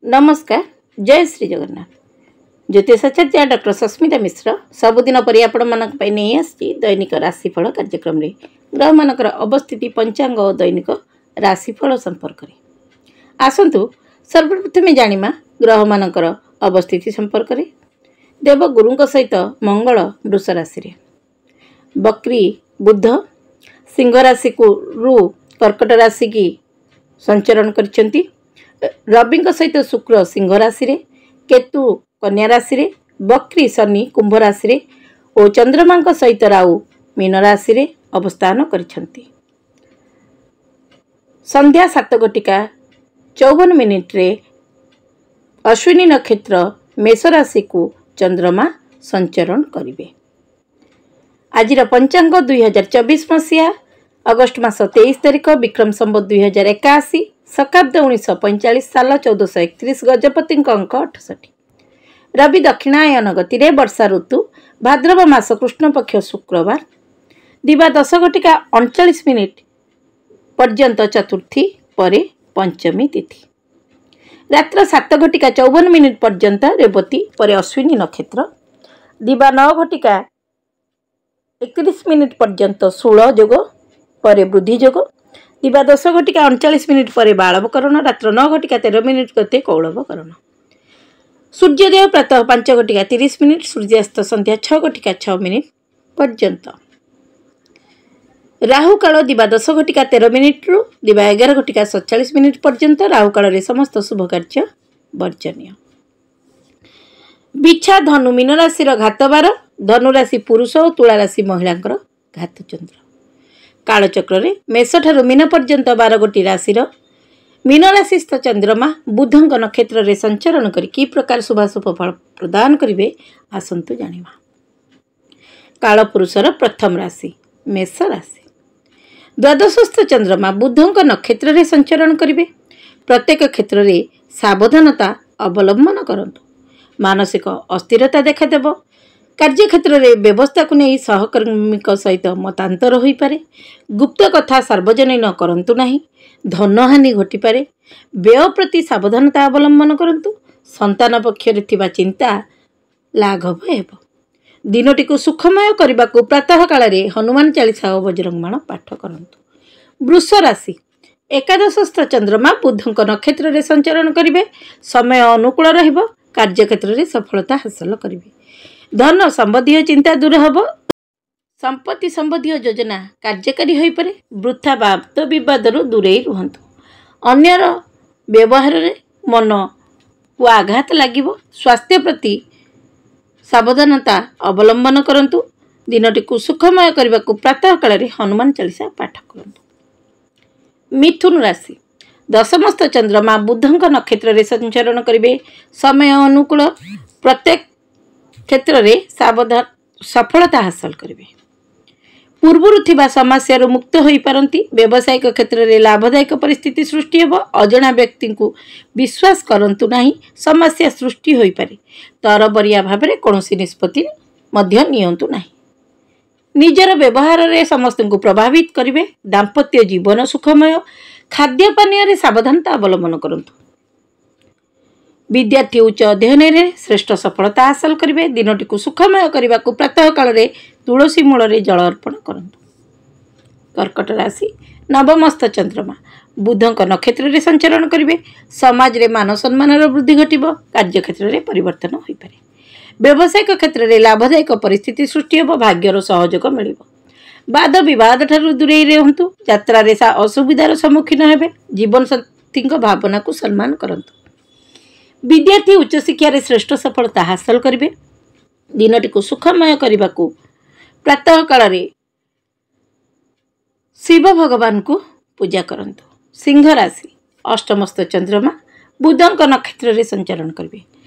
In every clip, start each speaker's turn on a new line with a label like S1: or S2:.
S1: ନମସ୍କାର, ଜୟ ଶ୍ରୀ ଜଗନ୍ନାଥ। ଜ୍ୟୋତିଷାଚାର୍ଯ୍ୟ ଡକ୍ଟର ସସ୍ମିତା ମିଶ୍ର ସବୁଦିନ ପରି ଆପଣମାନଙ୍କ ପାଇଁ ନେଇ ଆସିଛି ଦୈନିକ ରାଶିଫଳ କାର୍ଯ୍ୟକ୍ରମରେ ଗ୍ରହମାନଙ୍କର ଅବସ୍ଥିତି, ପଞ୍ଚାଙ୍ଗ ଓ ଦୈନିକ ରାଶିଫଳ ସମ୍ପର୍କରେ। ଆସନ୍ତୁ ସର୍ବପ୍ରଥମେ ଜାଣିବା ଗ୍ରହମାନଙ୍କର ଅବସ୍ଥିତି ସମ୍ପର୍କରେ। ଦେବଗୁରୁଙ୍କ ସହିତ ମଙ୍ଗଳ ବୃଷ ରାଶିରେ, ବକ୍ରି ବୁଧ ସିଂହ ରାଶିକୁ ରୁ କର୍କଟ ରାଶିକି ସଞ୍ଚରଣ କରିଛନ୍ତି। ରବିଙ୍କ ସହିତ ଶୁକ୍ର ସିଂହ ରାଶିରେ, କେତୁ କନ୍ୟା ରାଶିରେ, ବକ୍ରି ଶନି କୁମ୍ଭ ରାଶିରେ ଓ ଚନ୍ଦ୍ରମାଙ୍କ ସହିତ ରାହୁ ମୀନ ରାଶିରେ ଅବସ୍ଥାନ କରିଛନ୍ତି। ସନ୍ଧ୍ୟା 7 ଘଟିକା 54 ମିନିଟ୍ରେ ଅଶ୍ୱିନୀ ନକ୍ଷତ୍ର ମେଷ ରାଶିକୁ ଚନ୍ଦ୍ରମା ସଞ୍ଚରଣ କରିବେ। ଆଜିର ପଞ୍ଚାଙ୍ଗ 2024 ମସିହା ଅଗଷ୍ଟ ମାସ 23 ତାରିଖ, ବିକ୍ରମ ସମ୍ବତ 2081, ଶକାବ୍ଦ 1945, ସାଲ 1431, ଗଜପତିଙ୍କ ଅଙ୍କ 68। ରବି ଦକ୍ଷିଣାୟନ ଗତିରେ, ବର୍ଷା ଋତୁ, ଭାଦ୍ରବ ମାସ କୃଷ୍ଣପକ୍ଷ ଶୁକ୍ରବାର, ଦିବା 10 ଘଟିକା 39 ମିନିଟ୍ ପର୍ଯ୍ୟନ୍ତ ଚତୁର୍ଥୀ, ପରେ ପଞ୍ଚମୀ ତିଥି। ରାତ୍ର 7 ଘଟିକା 54 ମିନିଟ୍ ପର୍ଯ୍ୟନ୍ତ ରେବତୀ, ପରେ ଅଶ୍ୱିନୀ ନକ୍ଷତ୍ର। ଦିବା 9 ଘଟିକା 31 ମିନିଟ୍ ପର୍ଯ୍ୟନ୍ତ ଶୂଳ ଯୋଗ, ପରେ ବୃଦ୍ଧି ଯୋଗ। ଦିବା 10 ଘଟିକା 39 ମିନିଟ୍ ପରେ ବାଳବକରଣ, ରାତ୍ର 9 ଘଟିକା 13 ମିନିଟ୍ ଗତେ କୌଳବକରଣ। ସୂର୍ଯ୍ୟୋଦୟ ପ୍ରାତଃ 5 ଘଟିକା 30 ମିନିଟ୍, ସୂର୍ଯ୍ୟାସ୍ତ ସନ୍ଧ୍ୟା 6 ଘଟିକା 6 ମିନିଟ୍ ପର୍ଯ୍ୟନ୍ତ। ରାହୁକାଳ ଦିବା 10 ଘଟିକା 13 ମିନିଟ୍ରୁ ଦିବା 11 ଘଟିକା 47 ମିନିଟ୍ ପର୍ଯ୍ୟନ୍ତ। ରାହୁକାଳରେ ସମସ୍ତ ଶୁଭ କାର୍ଯ୍ୟ ବର୍ଜନୀୟ। ବିଛା, ଧନୁ, ମୀନ ରାଶିର ଘାତବାର, ଧନୁରାଶି ପୁରୁଷ ଓ ତୁଳା ରାଶି ମହିଳାଙ୍କର ଘାତଚନ୍ଦ୍ର। କାଳଚକ୍ରରେ ମେଷଠାରୁ ମୀନ ପର୍ଯ୍ୟନ୍ତ 12 ଗୋଟି ରାଶିର ମୀନ ରାଶିସ୍ଥ ଚନ୍ଦ୍ରମା ବୁଧଙ୍କ ନକ୍ଷତ୍ରରେ ସଞ୍ଚରଣ କରି କି ପ୍ରକାର ଶୁଭାଶୁଭ ଫଳ ପ୍ରଦାନ କରିବେ, ଆସନ୍ତୁ ଜାଣିବା। କାଳପୁରୁଷର ପ୍ରଥମ ରାଶି ମେଷ ରାଶି। ଦ୍ୱାଦଶସ୍ଥ ଚନ୍ଦ୍ରମା ବୁଧଙ୍କ ନକ୍ଷତ୍ରରେ ସଞ୍ଚରଣ କରିବେ। ପ୍ରତ୍ୟେକ କ୍ଷେତ୍ରରେ ସାବଧାନତା ଅବଲମ୍ବନ କରନ୍ତୁ। ମାନସିକ ଅସ୍ଥିରତା ଦେଖାଦେବ। କାର୍ଯ୍ୟକ୍ଷେତ୍ରରେ ବ୍ୟବସ୍ଥାକୁ ନେଇ ସହକର୍ମୀଙ୍କ ସହିତ ମତାନ୍ତର ହୋଇପାରେ। ଗୁପ୍ତ କଥା ସାର୍ବଜନୀନ କରନ୍ତୁ ନାହିଁ। ଧନହାନି ଘଟିପାରେ। ବ୍ୟୟ ପ୍ରତି ସାବଧାନତା ଅବଲମ୍ବନ କରନ୍ତୁ। ସନ୍ତାନ ପକ୍ଷରେ ଥିବା ଚିନ୍ତା ଲାଘବ ହେବ। ଦିନଟିକୁ ସୁଖମୟ କରିବାକୁ ପ୍ରାତଃ କାଳରେ ହନୁମାନ ଚାଳିଶା ଓ ବଜରଙ୍ଗବାଣ ପାଠ କରନ୍ତୁ। ବୃଷ ରାଶି, ଏକାଦଶସ୍ଥ ଚନ୍ଦ୍ରମା ବୁଧଙ୍କ ନକ୍ଷତ୍ରରେ ସଞ୍ଚରଣ କରିବେ। ସମୟ ଅନୁକୂଳ ରହିବ। କାର୍ଯ୍ୟକ୍ଷେତ୍ରରେ ସଫଳତା ହାସଲ କରିବେ। ଧନ ସମ୍ବନ୍ଧୀୟ ଚିନ୍ତା ଦୂର ହେବ। ସମ୍ପତ୍ତି ସମ୍ବନ୍ଧୀୟ ଯୋଜନା କାର୍ଯ୍ୟକାରୀ ହୋଇପାରେ। ବୃଥା ବାଦ ବିବାଦରୁ ଦୂରେଇ ରୁହନ୍ତୁ। ଅନ୍ୟର ବ୍ୟବହାରରେ ମନକୁ ଆଘାତ ଲାଗିବ। ସ୍ୱାସ୍ଥ୍ୟ ପ୍ରତି ସାବଧାନତା ଅବଲମ୍ବନ କରନ୍ତୁ। ଦିନଟିକୁ ସୁଖମୟ କରିବାକୁ ପ୍ରାତଃ କାଳରେ ହନୁମାନ ଚାଳିଶା ପାଠ କରନ୍ତୁ। ମିଥୁନ ରାଶି, ଦଶମସ୍ଥ ଚନ୍ଦ୍ରମା ବୁଧଙ୍କ ନକ୍ଷତ୍ରରେ ସଞ୍ଚରଣ କରିବେ। ସମୟ ଅନୁକୂଳ। ପ୍ରତ୍ୟେକ କ୍ଷେତ୍ରରେ ସାବଧାନ ସଫଳତା ହାସଲ କରିବେ। ପୂର୍ବରୁ ଥିବା ସମସ୍ୟାରୁ ମୁକ୍ତ ହୋଇପାରନ୍ତି। ବ୍ୟବସାୟିକ କ୍ଷେତ୍ରରେ ଲାଭଦାୟକ ପରିସ୍ଥିତି ସୃଷ୍ଟି ହେବ। ଅଜଣା ବ୍ୟକ୍ତିଙ୍କୁ ବିଶ୍ୱାସ କରନ୍ତୁ ନାହିଁ, ସମସ୍ୟା ସୃଷ୍ଟି ହୋଇପାରେ। ତରବରିଆ ଭାବରେ କୌଣସି ନିଷ୍ପତ୍ତି ମଧ୍ୟ ନିଅନ୍ତୁ ନାହିଁ। ନିଜର ବ୍ୟବହାରରେ ସମସ୍ତଙ୍କୁ ପ୍ରଭାବିତ କରିବେ। ଦାମ୍ପତ୍ୟ ଜୀବନ ସୁଖମୟ। ଖାଦ୍ୟ ପାନୀୟରେ ସାବଧାନତା ଅବଲମ୍ବନ କରନ୍ତୁ। ବିଦ୍ୟାର୍ଥୀ ଉଚ୍ଚ ଅଧ୍ୟୟନରେ ଶ୍ରେଷ୍ଠ ସଫଳତା ହାସଲ କରିବେ। ଦିନଟିକୁ ସୁଖମୟ କରିବାକୁ ପ୍ରାତଃ କାଳରେ ତୁଳସୀ ମୂଳରେ ଜଳ ଅର୍ପଣ କରନ୍ତୁ। କର୍କଟ ରାଶି, ନବମସ୍ଥ ଚନ୍ଦ୍ରମା ବୁଧଙ୍କ ନକ୍ଷତ୍ରରେ ସଞ୍ଚରଣ କରିବେ। ସମାଜରେ ମାନ ସମ୍ମାନର ବୃଦ୍ଧି ଘଟିବ। କାର୍ଯ୍ୟକ୍ଷେତ୍ରରେ ପରିବର୍ତ୍ତନ ହୋଇପାରେ। ବ୍ୟବସାୟିକ କ୍ଷେତ୍ରରେ ଲାଭଦାୟକ ପରିସ୍ଥିତି ସୃଷ୍ଟି ହେବ। ଭାଗ୍ୟର ସହଯୋଗ ମିଳିବ। ବାଦ ବିବାଦ ଠାରୁ ଦୂରେଇ ରୁହନ୍ତୁ। ଯାତ୍ରାରେ ଅସୁବିଧାର ସମ୍ମୁଖୀନ ହେବେ। ଜୀବନସାଥୀଙ୍କ ଭାବନାକୁ ସମ୍ମାନ କରନ୍ତୁ। ବିଦ୍ୟାର୍ଥୀ ଉଚ୍ଚଶିକ୍ଷାରେ ଶ୍ରେଷ୍ଠ ସଫଳତା ହାସଲ କରିବେ। ଦିନଟିକୁ ସୁଖମୟ କରିବାକୁ ପ୍ରାତଃ କାଳରେ ଶିବ ଭଗବାନଙ୍କୁ ପୂଜା କରନ୍ତୁ। ସିଂହ ରାଶି, ଅଷ୍ଟମସ୍ଥ ଚନ୍ଦ୍ରମା ବୁଧଙ୍କ ନକ୍ଷତ୍ରରେ ସଞ୍ଚରଣ କରିବେ।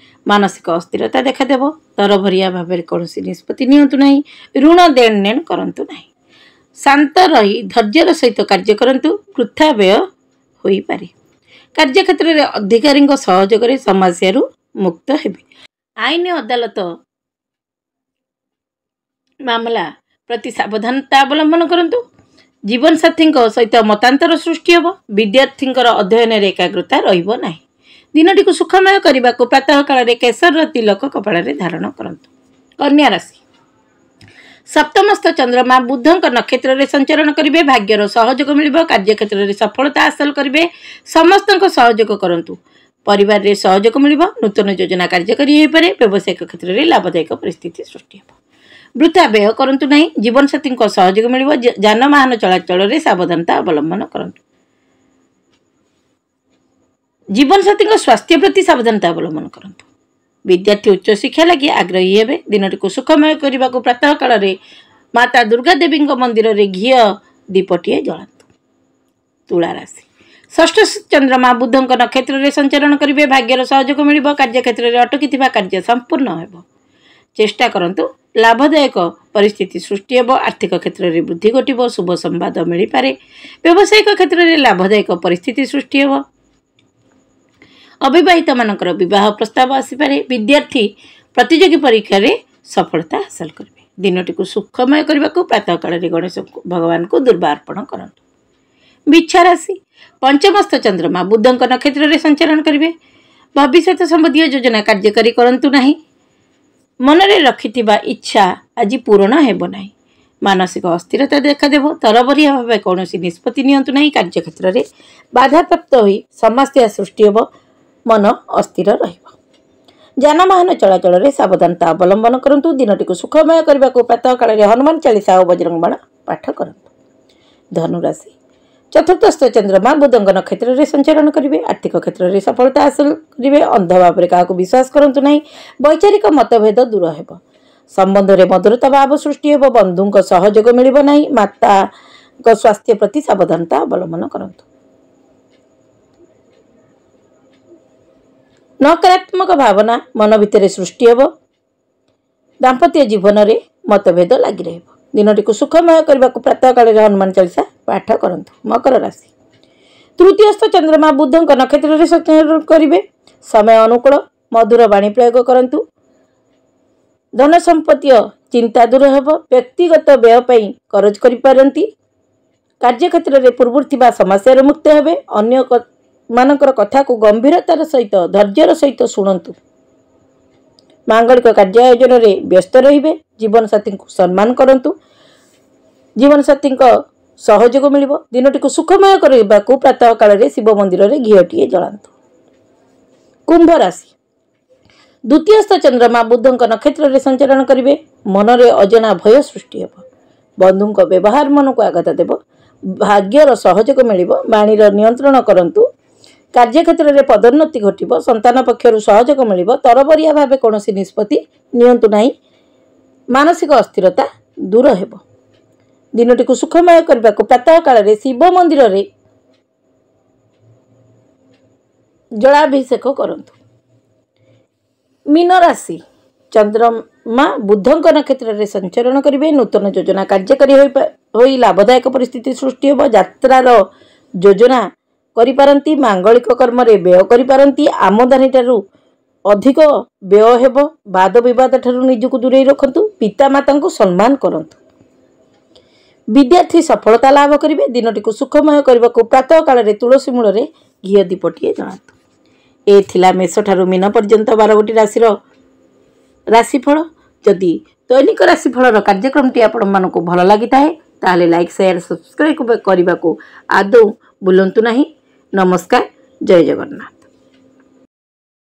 S1: ମାନସିକ ଅସ୍ଥିରତା ଦେଖାଦେବ। ତରଭରିଆ ଭାବରେ କୌଣସି ନିଷ୍ପତ୍ତି ନିଅନ୍ତୁ ନାହିଁ। ଋଣ ଦେଣ ନେଣ କରନ୍ତୁ ନାହିଁ। ଶାନ୍ତ ରହି ଧୈର୍ଯ୍ୟର ସହିତ କାର୍ଯ୍ୟ କରନ୍ତୁ। ବୃଥା ବ୍ୟୟ ହୋଇପାରେ। କାର୍ଯ୍ୟକ୍ଷେତ୍ରରେ ଅଧିକାରୀଙ୍କ ସହଯୋଗରେ ସମସ୍ୟାରୁ ମୁକ୍ତ ହେବେ। ଆଇନ ଅଦାଲତ ମାମଲା ପ୍ରତି ସାବଧାନତା ଅବଲମ୍ବନ କରନ୍ତୁ। ଜୀବନସାଥୀଙ୍କ ସହିତ ମତାନ୍ତର ସୃଷ୍ଟି ହେବ। ବିଦ୍ୟାର୍ଥୀଙ୍କର ଅଧ୍ୟୟନରେ ଏକାଗ୍ରତା ରହିବ ନାହିଁ। ଦିନଟିକୁ ସୁଖମୟ କରିବାକୁ ପ୍ରାତଃ କାଳରେ କେଶରର ତିଲକ କପାଳରେ ଧାରଣ କରନ୍ତୁ। କନ୍ୟା ରାଶି, ସପ୍ତମସ୍ଥ ଚନ୍ଦ୍ରମା ବୁଧଙ୍କ ନକ୍ଷତ୍ରରେ ସଞ୍ଚରଣ କରିବେ। ଭାଗ୍ୟର ସହଯୋଗ ମିଳିବ। କାର୍ଯ୍ୟକ୍ଷେତ୍ରରେ ସଫଳତା ହାସଲ କରିବେ। ସମସ୍ତଙ୍କ ସହଯୋଗ କରନ୍ତୁ। ପରିବାରରେ ସହଯୋଗ ମିଳିବ। ନୂତନ ଯୋଜନା କାର୍ଯ୍ୟକାରୀ ହୋଇପାରେ। ବ୍ୟବସାୟିକ କ୍ଷେତ୍ରରେ ଲାଭଦାୟକ ପରିସ୍ଥିତି ସୃଷ୍ଟି ହେବ। ବୃଥା ବ୍ୟୟ କରନ୍ତୁ ନାହିଁ। ଜୀବନସାଥୀଙ୍କ ସହଯୋଗ ମିଳିବ। ଯାନବାହନ ଚଳାଚଳରେ ସାବଧାନତା ଅବଲମ୍ବନ କରନ୍ତୁ। ଜୀବନସାଥୀଙ୍କ ସ୍ୱାସ୍ଥ୍ୟ ପ୍ରତି ସାବଧାନତା ଅବଲମ୍ବନ କରନ୍ତୁ। ବିଦ୍ୟାର୍ଥୀ ଉଚ୍ଚଶିକ୍ଷା ଲାଗି ଆଗ୍ରହୀ ହେବେ। ଦିନଟିକୁ ସୁଖମୟ କରିବାକୁ ପ୍ରାତଃ କାଳରେ ମାତା ଦୁର୍ଗା ଦେବୀଙ୍କ ମନ୍ଦିରରେ ଘିଅ ଦୀପଟିଏ ଜଳାନ୍ତୁ। ତୁଳା ରାଶି, ଷଷ୍ଠ ଚନ୍ଦ୍ରମା ବୁଧଙ୍କ ନକ୍ଷତ୍ରରେ ସଞ୍ଚରଣ କରିବେ। ଭାଗ୍ୟର ସହଯୋଗ ମିଳିବ। କାର୍ଯ୍ୟକ୍ଷେତ୍ରରେ ଅଟକିଥିବା କାର୍ଯ୍ୟ ସମ୍ପୂର୍ଣ୍ଣ ହେବ। ଚେଷ୍ଟା କରନ୍ତୁ। ଲାଭଦାୟକ ପରିସ୍ଥିତି ସୃଷ୍ଟି ହେବ। ଆର୍ଥିକ କ୍ଷେତ୍ରରେ ବୃଦ୍ଧି ଘଟିବ। ଶୁଭ ସମ୍ବାଦ ମିଳିପାରେ। ବ୍ୟବସାୟିକ କ୍ଷେତ୍ରରେ ଲାଭଦାୟକ ପରିସ୍ଥିତି ସୃଷ୍ଟି ହେବ। ଅବିବାହିତମାନଙ୍କର ବିବାହ ପ୍ରସ୍ତାବ ଆସିପାରେ। ବିଦ୍ୟାର୍ଥୀ ପ୍ରତିଯୋଗୀ ପରୀକ୍ଷାରେ ସଫଳତା ହାସଲ କରିବେ। ଦିନଟିକୁ ସୁଖମୟ କରିବାକୁ ପ୍ରାତଃ କାଳରେ ଗଣେଶ ଭଗବାନଙ୍କୁ ଦୁର୍ବା ଅର୍ପଣ କରନ୍ତୁ। ବିଛା ରାଶି, ପଞ୍ଚମସ୍ଥ ଚନ୍ଦ୍ରମା ବୁଧଙ୍କ ନକ୍ଷତ୍ରରେ ସଞ୍ଚରଣ କରିବେ। ଭବିଷ୍ୟତ ସମ୍ବନ୍ଧୀୟ ଯୋଜନା କାର୍ଯ୍ୟକାରୀ କରନ୍ତୁ ନାହିଁ। ମନରେ ରଖିଥିବା ଇଚ୍ଛା ଆଜି ପୂରଣ ହେବ ନାହିଁ। ମାନସିକ ଅସ୍ଥିରତା ଦେଖାଦେବ। ତରବରିଆ ଭାବେ କୌଣସି ନିଷ୍ପତ୍ତି ନିଅନ୍ତୁ ନାହିଁ। କାର୍ଯ୍ୟକ୍ଷେତ୍ରରେ ବାଧାପ୍ରାପ୍ତ ହୋଇ ସମସ୍ୟା ସୃଷ୍ଟି ହେବ। ମନ ଅସ୍ଥିର ରହିବ। ଯାନବାହନ ଚଳାଚଳରେ ସାବଧାନତା ଅବଲମ୍ବନ କରନ୍ତୁ। ଦିନଟିକୁ ସୁଖମୟ କରିବାକୁ ପ୍ରାତଃ କାଳରେ ହନୁମାନ ଚାଳିଶା ଓ ବଜରଙ୍ଗ ବାଣ ପାଠ କରନ୍ତୁ। ଧନୁରାଶି, ଚତୁର୍ଥସ୍ଥ ଚନ୍ଦ୍ରମା ବୁଧଙ୍କ ନକ୍ଷତ୍ରରେ ସଞ୍ଚରଣ କରିବେ। ଆର୍ଥିକ କ୍ଷେତ୍ରରେ ସଫଳତା ହାସଲ କରିବେ। ଅନ୍ଧ ଭାବରେ କାହାକୁ ବିଶ୍ୱାସ କରନ୍ତୁ ନାହିଁ। ବୈଚାରିକ ମତଭେଦ ଦୂର ହେବ। ସମ୍ବନ୍ଧରେ ମଧୁରତା ଭାବ ସୃଷ୍ଟି ହେବ। ବନ୍ଧୁଙ୍କ ସହଯୋଗ ମିଳିବ ନାହିଁ। ମାତାଙ୍କ ସ୍ୱାସ୍ଥ୍ୟ ପ୍ରତି ସାବଧାନତା ଅବଲମ୍ବନ କରନ୍ତୁ। ନକାରାତ୍ମକ ଭାବନା ମନ ଭିତରେ ସୃଷ୍ଟି ହେବ। ଦାମ୍ପତ୍ୟ ଜୀବନରେ ମତଭେଦ ଲାଗି ରହିବ। ଦିନଟିକୁ ସୁଖମୟ କରିବାକୁ ପ୍ରାତଃ କାଳରେ ହନୁମାନ ଚାଳିଶା ପାଠ କରନ୍ତୁ। ମକର ରାଶି, ତୃତୀୟସ୍ଥ ଚନ୍ଦ୍ରମା ବୁଧଙ୍କ ନକ୍ଷତ୍ରରେ ସଞ୍ଚରଣ କରିବେ। ସମୟ ଅନୁକୂଳ। ମଧୁର ବାଣୀ ପ୍ରୟୋଗ କରନ୍ତୁ। ଧନ ସମ୍ପତ୍ତିୟ ଚିନ୍ତା ଦୂର ହେବ। ବ୍ୟକ୍ତିଗତ ବ୍ୟୟ ପାଇଁ କରଜ କରିପାରନ୍ତି। କାର୍ଯ୍ୟକ୍ଷେତ୍ରରେ ପୂର୍ବରୁ ଥିବା ସମସ୍ୟାରୁ ମୁକ୍ତ ହେବେ। ଅନ୍ୟ ମାନଙ୍କର କଥାକୁ ଗମ୍ଭୀରତାର ସହିତ ଧୈର୍ଯ୍ୟର ସହିତ ଶୁଣନ୍ତୁ। ମାଙ୍ଗଳିକ କାର୍ଯ୍ୟ ଆୟୋଜନରେ ବ୍ୟସ୍ତ ରହିବେ। ଜୀବନସାଥୀଙ୍କୁ ସମ୍ମାନ କରନ୍ତୁ। ଜୀବନସାଥୀଙ୍କ ସହଯୋଗ ମିଳିବ। ଦିନଟିକୁ ସୁଖମୟ କରିବାକୁ ପ୍ରାତଃ କାଳରେ ଶିବ ମନ୍ଦିରରେ ଘିଅଟିଏ ଜଳାନ୍ତୁ। କୁମ୍ଭ ରାଶି, ଦ୍ୱିତୀୟସ୍ଥ ଚନ୍ଦ୍ରମା ବୁଧଙ୍କ ନକ୍ଷତ୍ରରେ ସଞ୍ଚରଣ କରିବେ। ମନରେ ଅଜଣା ଭୟ ସୃଷ୍ଟି ହେବ। ବନ୍ଧୁଙ୍କ ବ୍ୟବହାର ମନକୁ ଆଘାତ ଦେବ। ଭାଗ୍ୟର ସହଯୋଗ ମିଳିବ। ବାଣୀର ନିୟନ୍ତ୍ରଣ କରନ୍ତୁ। କାର୍ଯ୍ୟକ୍ଷେତ୍ରରେ ପଦୋନ୍ନତି ଘଟିବ। ସନ୍ତାନ ପକ୍ଷରୁ ସହଯୋଗ ମିଳିବ। ତରବରିଆ ଭାବେ କୌଣସି ନିଷ୍ପତ୍ତି ନିଅନ୍ତୁ ନାହିଁ। ମାନସିକ ଅସ୍ଥିରତା ଦୂର ହେବ। ଦିନଟିକୁ ସୁଖମୟ କରିବାକୁ ପ୍ରାତଃ କାଳରେ ଶିବ ମନ୍ଦିରରେ ଜଳାଭିଷେକ କରନ୍ତୁ। ମୀନ ରାଶି, ଚନ୍ଦ୍ରମା ବୁଧଙ୍କ ନକ୍ଷତ୍ରରେ ସଞ୍ଚରଣ କରିବେ। ନୂତନ ଯୋଜନା କାର୍ଯ୍ୟକାରୀ ହୋଇ ଲାଭଦାୟକ ପରିସ୍ଥିତି ସୃଷ୍ଟି ହେବ। ଯାତ୍ରାର ଯୋଜନା କରିପାରନ୍ତି। ମାଙ୍ଗଳିକ କର୍ମରେ ବ୍ୟୟ କରିପାରନ୍ତି। ଆମଦାନୀ ଠାରୁ ଅଧିକ ବ୍ୟୟ ହେବ। ବାଦ ବିବାଦ ଠାରୁ ନିଜକୁ ଦୂରେଇ ରଖନ୍ତୁ। ପିତାମାତାଙ୍କୁ ସମ୍ମାନ କରନ୍ତୁ। ବିଦ୍ୟାର୍ଥୀ ସଫଳତା ଲାଭ କରିବେ। ଦିନଟିକୁ ସୁଖମୟ କରିବାକୁ ପ୍ରାତଃ କାଳରେ ତୁଳସୀ ମୂଳରେ ଘିଅ ଦୀପଟିଏ ଜଳାନ୍ତୁ। ଏ ଥିଲା ମେଷଠାରୁ ମୀନ ପର୍ଯ୍ୟନ୍ତ 12ଗୋଟି ରାଶିର ରାଶିଫଳ। ଯଦି ଦୈନିକ ରାଶିଫଳର କାର୍ଯ୍ୟକ୍ରମଟି ଆପଣମାନଙ୍କୁ ଭଲ ଲାଗିଥାଏ, ତାହେଲେ ଲାଇକ୍, ସେୟାର, ସବସ୍କ୍ରାଇବ୍ କରିବାକୁ ଆଦୌ ଭୁଲନ୍ତୁ ନାହିଁ। ନମସ୍କାର, ଜୟ ଜଗନ୍ନାଥ।